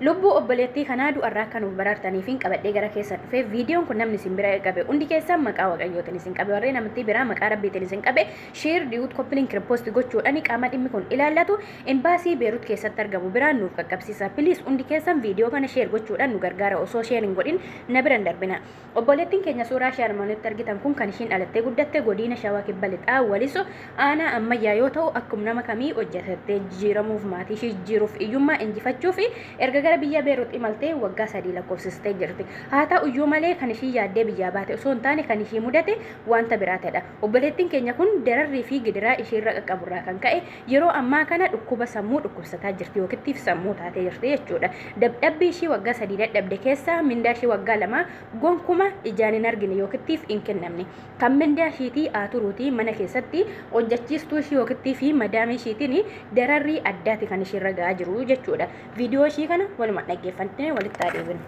Lubbuu obboleettii kanaa du'arraa akka nuuf baraartaniifin qabadhee gara keessan dhufe. Viidiyoon kun namni isin bira qabe hundi keessan maqaa Waaqayyootiin isin qabe, warreen amantii biraa maqaa Rabbiitiin isin qabe, share, duet, copy link, repost gochuudhaan qaama dhimmi kun ilaallatu embaasii Beerut keessatti argamu biraan nuuf qaqqabsiisa. Please hundi keessan viidiyoo kana share gochuudhaan nu gargaara, osoo share hin godhin na bira hin darbina. Obboleettiin keenya suuraa ishee armaan olitti argitan kun kan ishiin dhalattee guddatte godiina Shawaa Kibba Lixaa Waliso aanaa Ammayyaa yoo ta'u, akkuma nama kamii hojjetattee jijjiiramuuf, maatii ishii jijjiiruuf, iyyummaa injifachuuf erga gara biyya Beerut imaltee waggaa 3 lakkoofsistee jirti. Haa ta'u iyyuu malee kan ishii yaaddee biyyaa baate osoo hin taane kan ishii mudate wanta biraa ta'edha. Obboleettiin keenya kun dararrii fi gidiraa ishiirra qaqqaburraa kan ka'e yeroo ammaa kana dhukkuba sammuu dhukkubsataa jirti yookittiif sammuu taatee jirti jechuudha. Dadhabbii ishii waggaa 3 dadhabde keessaa mindaa ishii waggaa 2 gonkuma ijaan hin argine yookittiif hin kennamne. Kan mindaa ishiitii haa turuutii mana keessatti hojjechiistuu ishii yookittii fi madaamii ishiitiin dararrii addaati kan ishiirra ga'aa jiru jechuudha. Viidiyoo ishii kana walumaan dhaggeeffannee walitti haa deebinu.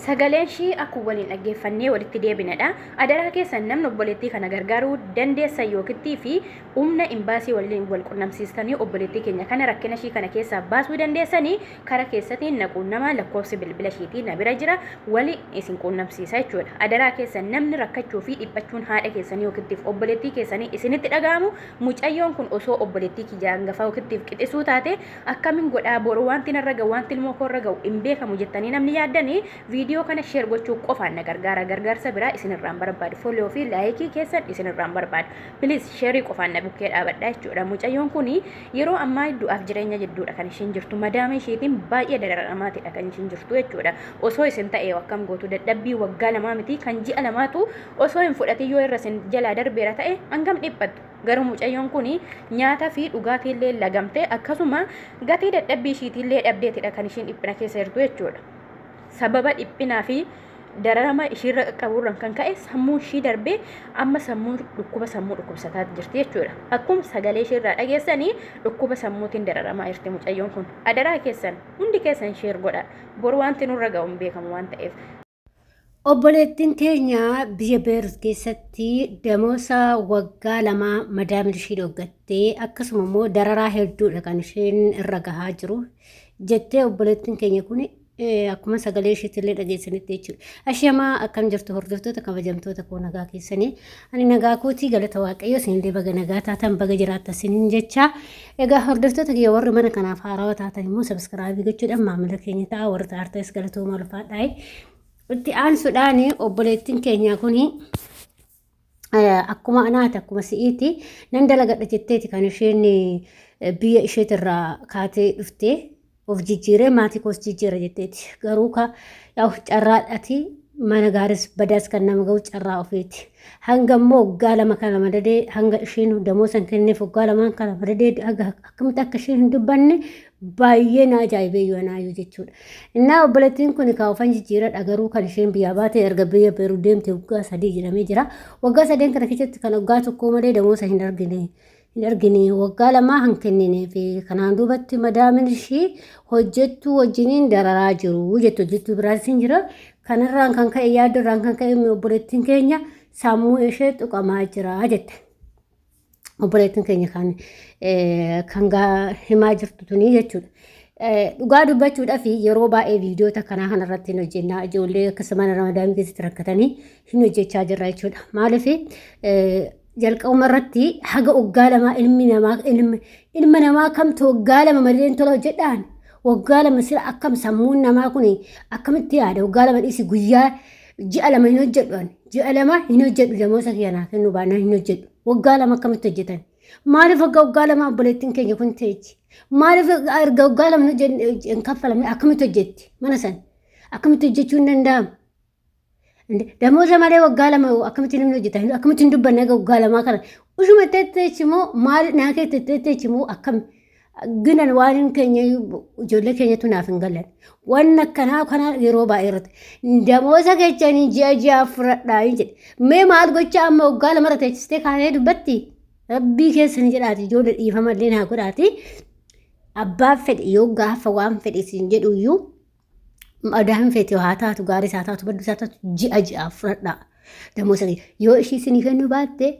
Sagaleen ishii akkuma waliin dhaggeeffannee walitti deebinadha. Adaraa keessan namni obboleettii kana gargaaruu dandeessan yookittii fi humna imbaasii waliin wal qunnamsiistanii obboleettii keenya kana rakkina ishii kana keessaa baasuu dandeessanii kara keessatiin na quunnamaa, lakkoofsi bilbila ishiitii na bira jira, wali isin quunnamsiisa jechuudha. Adaraa keessan namni rakkachuu fi dhiphachuun haadha keessanii yookittiif obboleettii keessanii isinitti dhaga'amu, mucayyoon kun osoo obboleettii kiyya hangafaa yookittiif qixisuu taate akkamin godhaa, boru wanti narra ga'u, wanti ilmoo koo irra ga'u hin beekamu jettanii namni yaaddanii viidiyoo kana share gochuu qofaan na gargaara. Gargaarsa biraa isinirraan barbaadu. Follow fi like keessan isinirraan barbaadu. Please share qofaan na bukkee dhaabadha jechuudha. Mucayyoon kun yeroo ammaa du'aaf jireenya jidduudha kan isheen jirtu. Madaama isheetiin baay'ee dararamaatidha kan isheen jirtu jechuudha. Osoo isin ta'ee akkam gootu? Dadhabbii waggaa 2 miti, kan ji'a 2tu osoo hin fudhatin yoo irra isin jalaa darbeera ta'e hangam dhiphattu? Garuu mucayyoon kun nyaata fi dhugaatiillee lagamtee akkasuma gatii dadhabbii ishiitiillee dhabdeetidha kan isheen dhiphina keessa jirtu jechuudha. Sababa dhiphinaa fi dararama ishiirra qaqqabuurraan kan ka'e sammuu ishii darbee amma sammuu dhukkuba sammuu dhukkubsataa jirti jechuudha. Akkuma sagalee ishiirraa dhageessanii dhukkuba sammuutiin dararamaa jirti mucayyoon kun. Adaraa keessan hundi keessan share godha. Boru wanti nurra ga'u hin beekamu waan ta'eef. Obboleettiin teenya biyya Beerut keessatti damoosa waggaa 2 madaamii ishii dhoggattee akkasuma immoo dararaa hedduudha kan isheen irra gahaa jiru jettee obboleettiin keenya kun akkuma sagalee isheetti illee dhageessanitti jechuudha. Ashamaa, akkam jirtu hordoftoota kabajamtoota koo? Nagaa keessanii? Ani nagaa kootii, galata Waaqayyo. Isinillee baga nagaa taatan, baga jiraattan isiniin jecha. Egaa hordoftoota kiyya, warri mana kanaaf haarawaa taatan immoo subscribe gochuudhaan maamila keenya ta'a, warri taartanis galatooma, ulfaadhaa. Itti aansuudhaan obboleettiin keenya kuni akkuma anaati, akkuma si'iiti, nan dalagadha jetteeti kan isheen biyya isheetirraa kaatee dhuftee, of jijjiiree maatii koos jijjiira jetteeti. Garuu ka yaa carraadhaati, mana gaaris badaas kan nama ga'u carraa ofiiti. Hanga immoo waggaa 2 kana madadee, hanga isheen damoosa hin kenneef waggaa 2n kana madadee, hanga akkamitti akka isheen hin dubbanne baay'ee na ajaa'ibee yoo anaayyuu jechuudha. Innaa obboleettiin kun kaa ofan jijjiiradha, garuu kan isheen biyyaa baate erga biyya Beerut deemte waggaa 3 jedhamee jira. Waggaa 3n kana keessatti kan waggaa 1 malee damoosa hin argine. Hin argine, waggaa 2 hin kennineef. Kanaan duubatti madaamin ishii hojjettuu wajjiniin dararaa jiru jettu, hojjettuu biraas hin jira. Kanarraan kan ka'e, yaaddoorraan kan ka'e obboleettiin keenya sammuu ishee tuqamaa jira jette. Obboleettiin keenya kan himaa jirtu tuni jechuudha. Dhugaa dubbachuudhaaf yeroo baay'ee viidiyoota kanaa kanarratti hin hojjennaa, ijoollee akkasuma mana madaamii keessatti rakkatanii hin hojjechaa jirra jechuudha. Maaliif jalqabuma irratti haga waggaa 2 ilmi namaa, ilma namaa kamtu waggaa 2 malee tola hojjedhaan? Waggaa 2 sila akkam sammuun namaa kun akkamitti yaada? Waggaa 2 dhiisi, guyyaa ji'a 2 hin hojjedhu, ani ji'a 2 hin hojjedhu, damoosa kiyya naa kennu baannaan hin hojjedhu. Waggaa 2 akkamitti hojjetan? Maaliif waggaa 2 obboleettiin keenya kun teechi? Maaliif erga waggaa 2 hin kaffalamne akkamitti hojjetti? Mana sana akkamitti hojjechuu hin danda'amu? Damooza malee waggaa 2 akkamitti namni hojjeta? Akkamitti hin dubbanne? Waggaa 2 kana usuma teetteechi moo maal naa keetti teetteechi moo akkam? Ginan waan hin keenya ijoollee keenyatu naaf hin galan. Waan akkanaa kana yeroo baay'ee irratti damoosa keessanii ji'a ji'aa fudhadhaa hin jedhe. Mee maal gocha amma waggaa lamarra teessistee kaatee dubbatti? Rabbii keessanii jedhaati ijoollee dhiifama illee naa godhaati. Abbaan fedhe yoo gaafa waan fedhe isin jedhu iyyuu madaan feete haa taatu gaarii haa taatu badduu haa taatu ji'a ji'aa fudhadhaa. Damoosa yoo ishii isinii kennuu baatte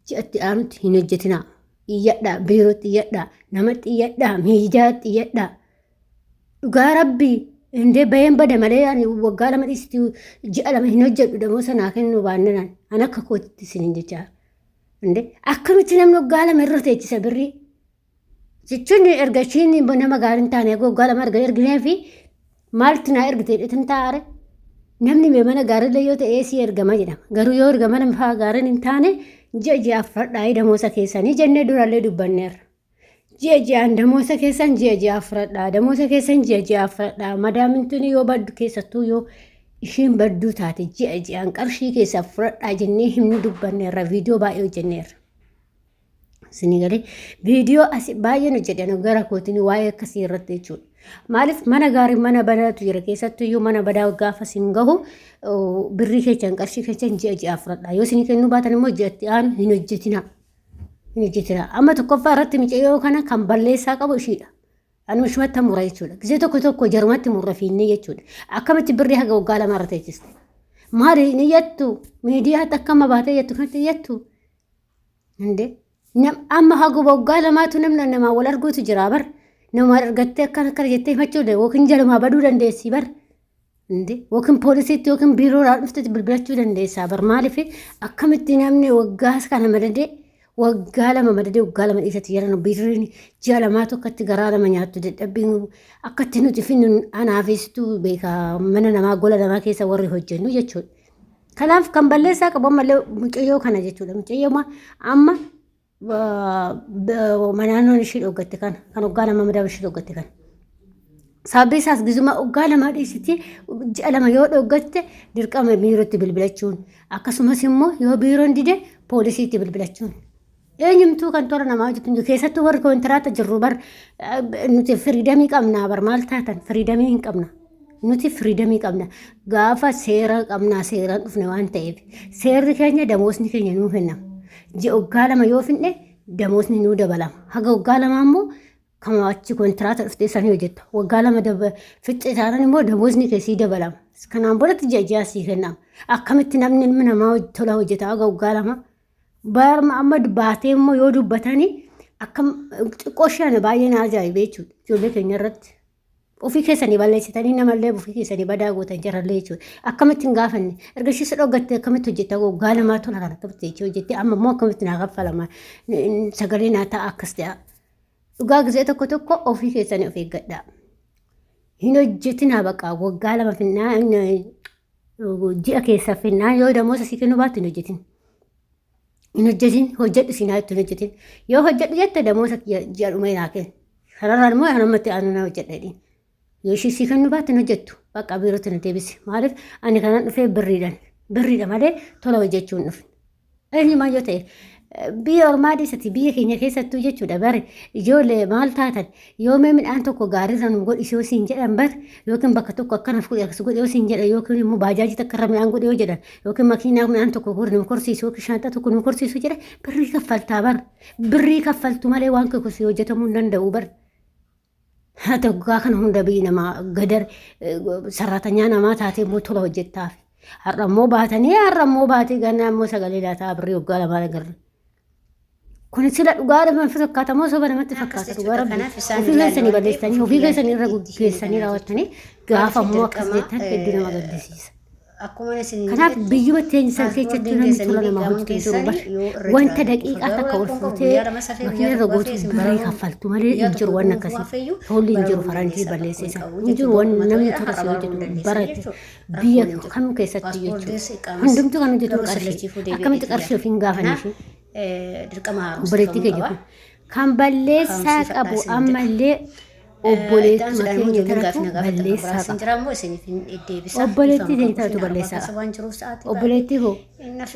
ji'atti aanutti hin hojjetinaa. Iyyadhaa biirootti iyyadhaa namatti iyyadhaa miidiyaatti iyyadhaa. Dhugaa rabbii indee baheen bada malee ani waggaa lama dhiisitti ji'a lama hin hojjedhu damoosa naa kennuu baannaan an akka kootitti isiniin jechaa. Indee akkamitti namni waggaa lama irra teechisa birrii? Jechuun erga ishiin nama gaarii hin taane waggaa lama erga erginee fi maaltu naa ergite jedheetan taa'are. Namni mee mana gaariillee yoo ta'e si ergama jedhama. Garuu yoo erga mana faa gaariin hin taane ji'a ji'aaf fudhadhaa damoosa keessanii jennee durallee dubbanneerra. Ji'a ji'aan damoosa keessan ji'a ji'aaf fudhadhaa damoosa keessan ji'a ji'aaf fudhadhaa madaamintuni yoo baddu keessattuu yoo ishiin badduu taate ji'a ji'aan qarshii keessan fudhadhaa jennee himni dubbanneerra viidiyoo baay'ee hojjenneerra. Isinii galee viidiyoo asi baay'een hojjedhan gara kootiin waa'ee akkasii irratti jechuudha. Maaliif mana gaarii mana badaatu jira keessattuu iyyuu mana badaa gaafa isin gahu birrii keessan qarshii keessan ji'a ji'aa fudhadhaa. Yoo isinii kennuu baatan immoo ji'atti aanu hin hojjetinaa. Hin hojjetinaa. Amma tokkoffaa irratti mucayyoo kana kan balleessaa qabu ishiidha. Anuma ishumatti mura jechuudha. Gisee tokko tokko jarumatti murra fiinnee jechuudha. Akkamitti birrii haga waggaa lama irra teechiste? Maali ni jettu? Miidiyaatti akkama baatee jettu kanatti jettu? Inde amma haga waggaa lamaatu namni namaa wal arguutu jira bar. Nama argattee akkana akkana jettee himachuu dandeessi yookiin jalumaa baduu dandeessi bar. Inde yookiin poolisiitti yookiin biiroodhaa dhuftetti bilbilachuu dandeessaa bar. Maaliif akkamitti namni waggaa kana madadee waggaa lama madadee waggaa lama dhiisatti jiran birriin ji'a lamaa tokkotti garaa lama nyaattu dadhabbiin akkatti nuti finnu anaafisitu beeka mana namaa gola namaa keessa warri hojjennu jechuudha. Kanaaf kan balleessaa qabu ammallee mucayyoo kana jechuudha. Mucayyoo amma manaannoon ishii dhoggatte kana kan waggaa lama madaa ishii dhoggatte kana. Sababii isaas gizuma waggaa lama dhiisiti ji'a lama yoo dhoggatte dirqama biirootti bilbilachuun akkasumas immoo yoo biiroon dide poolisiitti bilbilachuun. Eenyumtuu kan tola namaa hojjetu hin jiru. Keessattuu warri kontiraata jirru bar nuti firiidamii qabna bar maal taatan firiidamii hin qabna. Nuti firiidamii qabna. Gaafa seera qabnaa seeraan dhufne waan ta'eef seerri keenya damoosni keenya nuu kennama. Ji'a waggaa lama yoo finne damoosni nuu dabalama. Haga waggaa lamaa immoo kama achi kontiraata dhuftee sanii hojjetta. Waggaa lama fixxe taanaan immoo damoosni kee sii dabalama. Kanaan boodatti ji'a ji'a sii kennama. Akkamitti namni ilmi namaa tola hojjeta haga waggaa lama. Barma amma baatee immoo yoo dubbatanii akkam xiqqoo ishee ana baay'ee na ajaa'ibe jechuudha. Ijoollee keenya irratti. Ofii keessanii balleessitanii namallee ofii keessanii badaa gootan jarallee jechuudha. Akkamitti hin gaafanne erga ishee si dhoggatte akkamitti hojjetta waggaa lamaa tola kan akkamitti jechuu hojjette amma immoo akkamitti naa kaffalama sagalee naa ta'a akkas ta'a. Dhugaa gisee tokko tokko ofii keessanii of eeggadhaa. Hin hojjetinaa baqa waggaa lama finnaa ji'a keessa finnaa yoo damoosa sii kennuu baattu hin hojjetin. Hin hojjetin hojjedhu siin haa jettu hin hojjetin. Yoo hojjedhu jette damoosa ji'a dhuma naa kennu. Kanarraan immoo anumatti aanu na hojjedha jedhiin. Yoo ishii sii kennuu baatte hin hojjettu. Bakka biirootti na deebisi. Maaliif ani kanan dhufee birriidhaan. Birriidha malee tola hojjechuu hin dhufne. Eenyumaa yoo ta'e biyya ormaa dhiisati biyya keenya keessattuu jechuudha bari ijoollee maal taatan yoo mee midhaan tokko gaariirra nu godhi yoo siin jedhan bar yookiin bakka tokko akkana godhi akkas godhi yoo siin jedhan yookiin immoo baajaajii takka irra midhaan godhi yoo jedhan yookiin makiinaa midhaan tokko godhi nu korsiisu yookiin shaanxaa tokko nu korsiisu jedhan birrii kaffaltaa bar birrii kaffaltu malee waan tokko si hojjetamuu hin danda'u bar. Haa ta'u gaa kana hunda biyyi namaa gadar sarratanyaa namaa taatee immoo tola hojjettaaf. Har'a immoo baatanii har'a immoo baatee ganaa immoo sagalee laataa birrii waggaa lamaa agarra. Kun sila dhugaa namatti fakkaata moo soba namatti Akkas fakkaata dhugaa jechuudha. rabbi. Kanaaf isaan Ofii ilaalu keessanii waan ta'eef balleessanii ofii ofii keessanii irra itti geessanii himanii raawwattanii jechuudha. gaafa Maaliif immoo akkas dirqama jettan hedduu nama gaddisiisa. akkuma isin Kanaaf jettu biyyuma teenya san keessatti paaspoortiin namni keessanii tola fi namaa qaaman hojjetu hin jiru bar. keessanii yoo irra Wanta jiraate qofa daqiiqaa garuu takka ol rakkoon qabu fuutee guyyaa lama safee makiina guyyaa irra tokko gootu hafee isin birrii bararuun kaffaltu malee guyyaa hin jiru tokko waan guutuu akkasii. hafeeyyuu Tolli hin jiru bararuu faranjii dandeessa rakkoon balleessisan. qabu Hin jiru jechuudha. waan Dhuguma namni ta'eera tola har'a si bararuu hojjetu dandeessa barate jechuudha. biyya Rakkoon hin jiru. kam keessatti jechuudha. Paaspoortiis iqaamas Hundumtuu kan hojjetu garuu qarshii. sillachiifuu deebi'ee Akkamitti qarshii yaada. ofiin gaafanne Kanaaf ishee? dirqama Obboleettii haaromsifamuu keenya qaba. kun. Kan balleessaa Haaromsiifadhaa qabu isin jedha. ammallee Itti obboleettuma aansuudhaan immoo keenya ijoolleen tanatu gaaffii na gaafatan kan balleessaa biraas hin qaba. jira immoo isiniif hin deebisa. Obboleettii Dhiifama teenya kan tanatu kufiin arabaa balleessaa keessa qaba. waan jiruuf sa'aatii baay'ee Obboleettii koo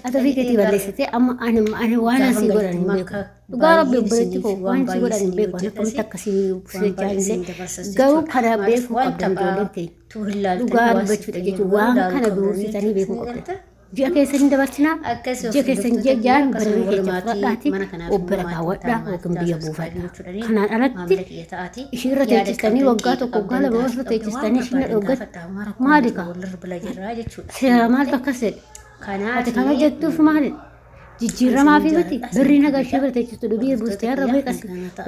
Ati ofii keetii balleessitee amma ani ani waan Gaafan asii godhan hin galtu beeku. makka Dhugaa rabbi baay'een obboleetti koo isiniif waan waan si godhan hin baay'ee beeku. Ani isinii akkamitti akkasii waan baay'ee jechaa isin illee dabarsas garuu jechuudha. kana Maaliif beekuu waan qabdan taphaa ijoolleen teenya. tu hin laaltanii Dhugaa waan dubbachuudha sitti jechuun himu waan ilaaluu kana qabdanii dursitanii beekuu isin qabdan. galta. Ji'a keessa hin dabarsinaa. Akkas Ji'a keessa hin ji'a hordoftoota ja'an akkasuma birrii warra keessa maatii fudhadhaati mana kanaaf of bira immoo maatii kaawwadhaa ta'an yookiin maatii biyya ta'an buufadhaa. gochuudhanii Kanaan alatti maamila kiyya ta'aati. ishii irra Yaada teechistanii qabdan, waggaa qiiqa tokko waggaa qabdan, lama gaafii irra qabdan, waan teechistanii ishii na barbaadan dhoggat gaafadhaa. Homaa rakkoon maali jiru kaa? walirra bira jirraa jechuudha. Seera maaltu akkas jedhe? Kanaaf Ati kana jettuuf maali? Jijjiiramaa fi miti birrii nagaa ishee bira teechistu dhubii buustee har'a beekas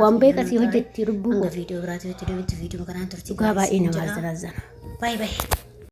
waan beekasii hojjetti lubbuu Hanga koo. viidiyoo biraatti walitti deebitti viidiyoo kanaan turtii Dhugaa baay'ee gaarii nama jedha. azarazana. Baay'ee baay'ee.